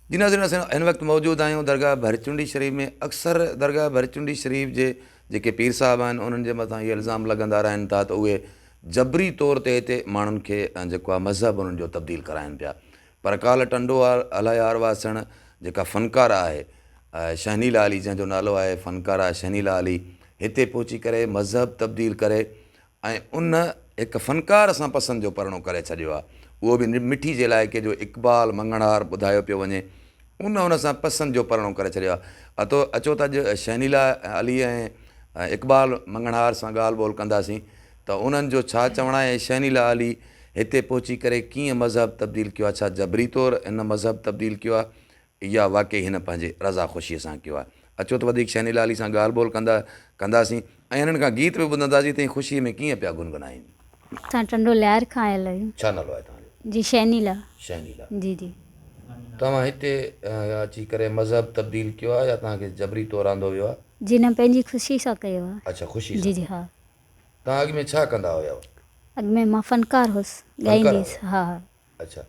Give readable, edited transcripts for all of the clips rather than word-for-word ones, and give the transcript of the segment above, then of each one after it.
جي ناظرين اسين هن وقت موجود آهيون درگاهه ڀرچونڊي شريف ۾ اڪثر درگاهه ڀرچونڊي شريف جي جيڪي پير صاحب آهن انهن جي مٿان اهي الزام لڳندا رهن ٿا ته اهي جبري طور تي هتي ماڻهن کي جيڪو آهي مذهب انهن جو تبديل ڪرائن پيا پر ڪالهه ٽنڊو الهيار واسڻ جيڪا فنڪاره آهي شهنيلا علي جنهن جو نالو آهي فنڪاره شهنيلا علي هتي پهچي ڪري مذهب تبديل ڪري ۽ ان هڪ فنڪار سان پسند جو پرڻو ڪري ڇڏيو آهي. اهو به مٺي جي علائقي جو اقبال مڱڻهار ٻڌايو پيو وڃي. ان ان سان پسند جو پرڻو ڪري ڇڏيو آهي. اتو اچو ته اڄ شهنيلا علي ۽ اقبال مڱڻهار سان ڳالهه ٻولهه ڪنداسين ته انهن جو ڇا چوڻ آهي ۽ شهنيلا علي هتي پهچي ڪري ڪيئن مذهب تبديل ڪيو آهي؟ ڇا جبري طور هن مذهب تبديل ڪيو آهي يا واقعي هن پنهنجي رضا خوشيء سان ڪيو آهي. اچو ته وڌيڪ شهنيلا علي سان ڳالهه ٻولهه ڪندا ڪنداسين ۽ هنن کان گيت به ٻڌنداسين ته هي خوشيء ۾ ڪيئن پيا گنگنائين. اسان ٽنڊو لهار کان آيل آهيون. ڇا نالو آهي توهان جو؟ جي شهنيلا. شهنيلا. جي جي. توهان هتي اچي ڪري مذهب تبديل ڪيو آهي يا توهان کي جبري طور آندو ويو آهي؟ جي نه پنهنجي خوشي سان ڪيو آهي. اڇا خوشي سان. جي جي ها. توهان اڳ ۾ ڇا ڪندا هيؤ؟ اڳ ۾ مان فنڪار هيس ڳائيندي هيس ها ها. اڇا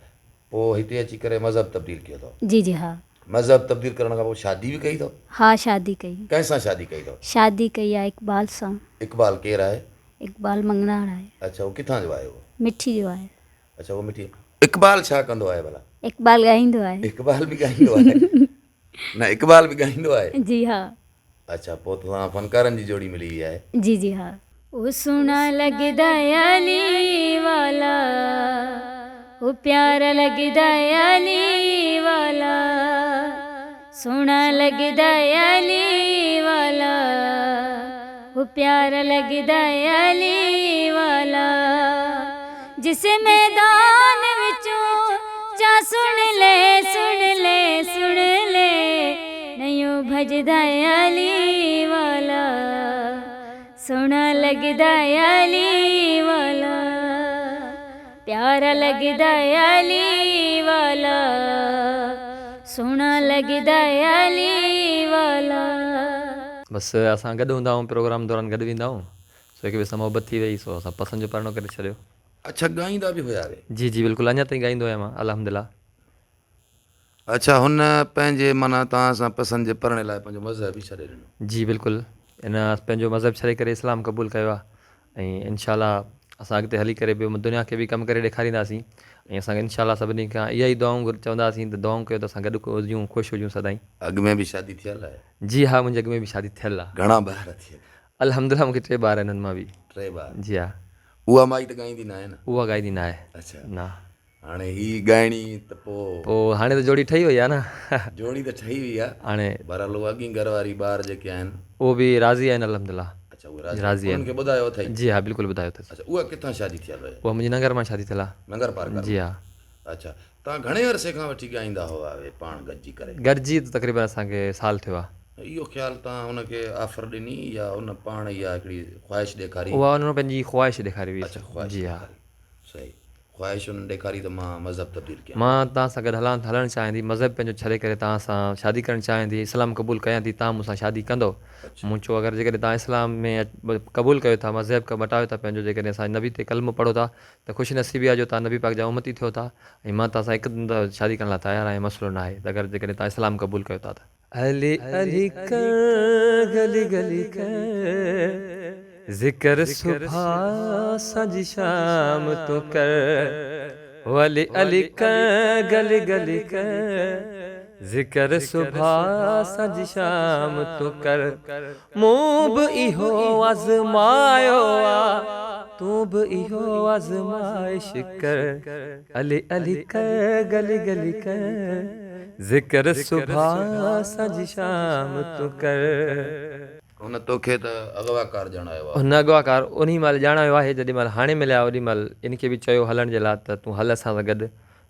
پوء هتي اچي ڪري مذهب تبديل ڪيو اٿو؟ جي جي ها. مذهب تبديل ڪرڻ کان پوء شادي به ڪئي اٿو؟ ها شادي ڪئي. ڪنهن سان شادي ڪئي اٿو؟ شادي ڪئي آهي اقبال سان. اقبال ڪير آهي؟ اقبال مڱڻهار آهي. اڇا هو ڪٿان جو آهي اهو؟ مٺي جو آهي. اڇا اهو مٺي اقبال ڇا ڪندو آهي ڀلا؟ اقبال ڳائيندو آهي. اقبال به ڳائيندو آهي نه اقبال به ڳائيندو آهي؟ جي ها. اڇا پوء ته توهان فنڪارن جي جوڙي ملي وئي آهي. جي جي ها. او سهڻا لڳدا علي والا او پيارا لڳدا علي والا سهڻا لڳدا علي والا او پيارا لڳدا علي والا جس ميدان وچون چا سڻ لي سڻ لي سڻ لي نيون ڀڄدا علي والا سهڻا لڳدا علي والا پيارا لڳدا علي والا سهڻا لڳدا علي والا. بس اسان گڏ هوندا آهيون پروگرام دوران گڏ ويندا آهيون سو هڪ ٻئي سان محبت ٿي وئي سو اسان پسند جو پرڻو ڪري ڇڏيو. اڇا ڳائيندا به هيا وي. جي جي بلڪل اڃا تائين ڳائيندو آهيان مان الحمدلله. اڇا هن پنهنجي معنيٰ توهان سان پسند جي پرڻي لاء پنهنجو مذهب ئي ڇڏي ڏنو. جي بلڪل هن پنهنجو مذهب ڇڏي ڪري اسلام قبول ڪيو آهي ۽ انشاء الله اسان اڳتي هلي ڪري به دنيا کي به ڪم ڪري ڏيکارينداسين ۽ اسان انشاء الله سڀني کان اها ئي دعائون چونداسين ته دعائون ڪيو ته اسان گڏ هجون خوش هجون سدائين. اڳ ۾ به شادي ٿيل آهي؟ جي ها منهنجي اڳ ۾ به شادي ٿيل آهي. گهڻا ٻار ٿيل؟ الحمدلله مونکي ٽي ٻار آهن انهن مان به. ٽي ٻار. جي ها. اها مائي ته ڳائيندي ناهي نه؟ اها ڳائيندي ناهي. اڇا. نه. هاڻي هي ڳائڻي ته پوء. پوء هاڻي ته جوڙي ٺهي وئي آهي نه. جوڙي ته ٺهي وئي آهي. هاڻي. بهرحال اهو اڳئين گهر واري ٻار جيڪي آهن. اهو به راضي آهن الحمدلله. اڇا اهي راضي آهن. انهن کي ٻڌايو اٿئي؟ جي ها بلڪل ٻڌايو اٿس. اڇا اها ڪٿان شادي ٿيل هئي؟ اها منهنجي ننگر مان شادي ٿيل آهي. ننگر پارڪر جي ها. اڇا توهان گهڻي عرصي کان وٺي ڳائيندا هئا اهي پاڻ گڏجي ڪري؟ گڏجي ته تقريبن اسان کي سال ٿيو آهي. اهو خيال توهان ان کي آفر ڏني يا ان پاڻ اها هڪڙي خواهش ڏيکاري؟ اها انهن پنهنجي خواهش ڏيکاري هئي. اڇا خواهش جي ها. ڏيکاري صحيح خواهش انهن ڏيکاري ته مان مذهب تبديل ڪيان. مان توهان سان گڏ هلان هلڻ چاهيان ٿي مذهب پنهنجو ڇڏي ڪري توهان سان شادي ڪرڻ چاهيان ٿي اسلام قبول ڪيان ٿي توهان مون سان شادي ڪندو مون چيو اگر جيڪڏهن توهان اسلام ۾ قبول ڪيو ٿا مذهب مٽايو ٿا پنهنجو جيڪڏهن اسان جي نبي تي ڪلمو پڙهو ٿا ته خوش نصيبي آهي جو توهان نبي پاڪ جا امتي ٿيو ٿا ۽ مان توهان سان هڪ دم شادي ڪرڻ لاء تيار آهيان مسئلو ناهي ته اگر جيڪڏهن توهان اسلام قبول ڪيو ٿا ته. علي علي ڪر گلي گلي ڪر ذڪر صبح سانجهي شام تون ڪر هو علي علي ڪر گلي گلي ڪر ذڪر صبح سانجهي شام تون ڪر مون به اهو آزمايو آ، تون به اهو آزمائش ڪر، علي علي ڪر، گلي گلي ڪر، ذڪر صبح سانجهي شام تون ڪر. هن توکي ته اغواڪار ڄاڻايو آ. هن اغواڪار انهي مهل ڄاڻايو آهي جڏهن مهل هاڻي مليا اوڏي مهل ان کي به چيو هلڻ جي لاء ته تون هل اسان سان گڏ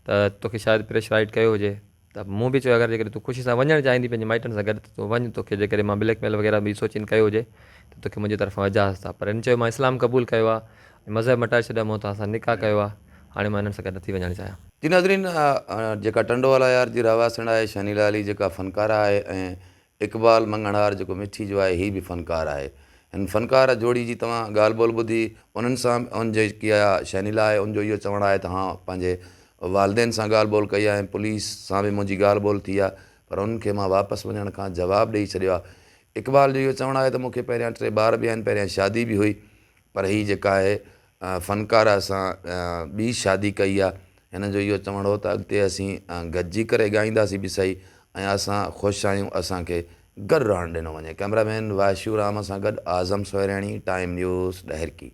ته توکي شايد پريشرائيڊ ڪيو هجي ته مون به چيو اگر جيڪڏهن تون خوشي سان وڃڻ چاهين ٿي پنهنجي مائٽن سان گڏ ته تون وڃ توکي جيڪڏهن مان بليڪ ميل وغيره به سوچين ڪيو هجي ته توکي منهنجي طرفان اجازت آهي پر هن چيو مان اسلام قبول ڪيو آهي ۽ مذهب مٽائي ڇڏيو آهي مون توهان سان نڪاح ڪيو آهي هاڻي مان هنن سان گڏ نٿي وڃڻ چاهيان. جي ناظرين جيڪا ٽنڊو الايار جي رهواسڻ آهي شهنيلا علي جيڪا فنڪاره آهي ۽ اقبال مڱڻهار جيڪو مٺي جو آهي هي به فنڪار آهي. هن فنڪار جوڙي جي توهان ڳالهه ٻولهه ٻڌي انهن سان ان جيڪي شهنيلا آهي ان جو اهو چوڻ آهي ته هان پنهنجي والدين سان ڳالهه ٻولهه ڪئي آهي ۽ پوليس سان به منهنجي ڳالهه ٻولهه ٿي آهي پر انهن کي مان واپس وڃڻ کان جواب ڏئي ڇڏيو آهي. اقبال جو اهو چوڻ آهي ته مون کي پهريان ٽي ٻار به آهن، پهريان شادي به هئي پر هي جيڪا آهي فنڪاره سان ٻي شادي ڪئي آهي. هن جو اهو چوڻ هو ته اڳتي اسين گڏجي ڪري ڳائينداسين به سهي ۽ اسان خوش آهيون اسان کي گڏ رهڻ ڏنو وڃي. ڪئميرا مين واشو رام سان گڏ اعظم سوهرياڻي، ٽائيم نيوز، ڏهرڪي.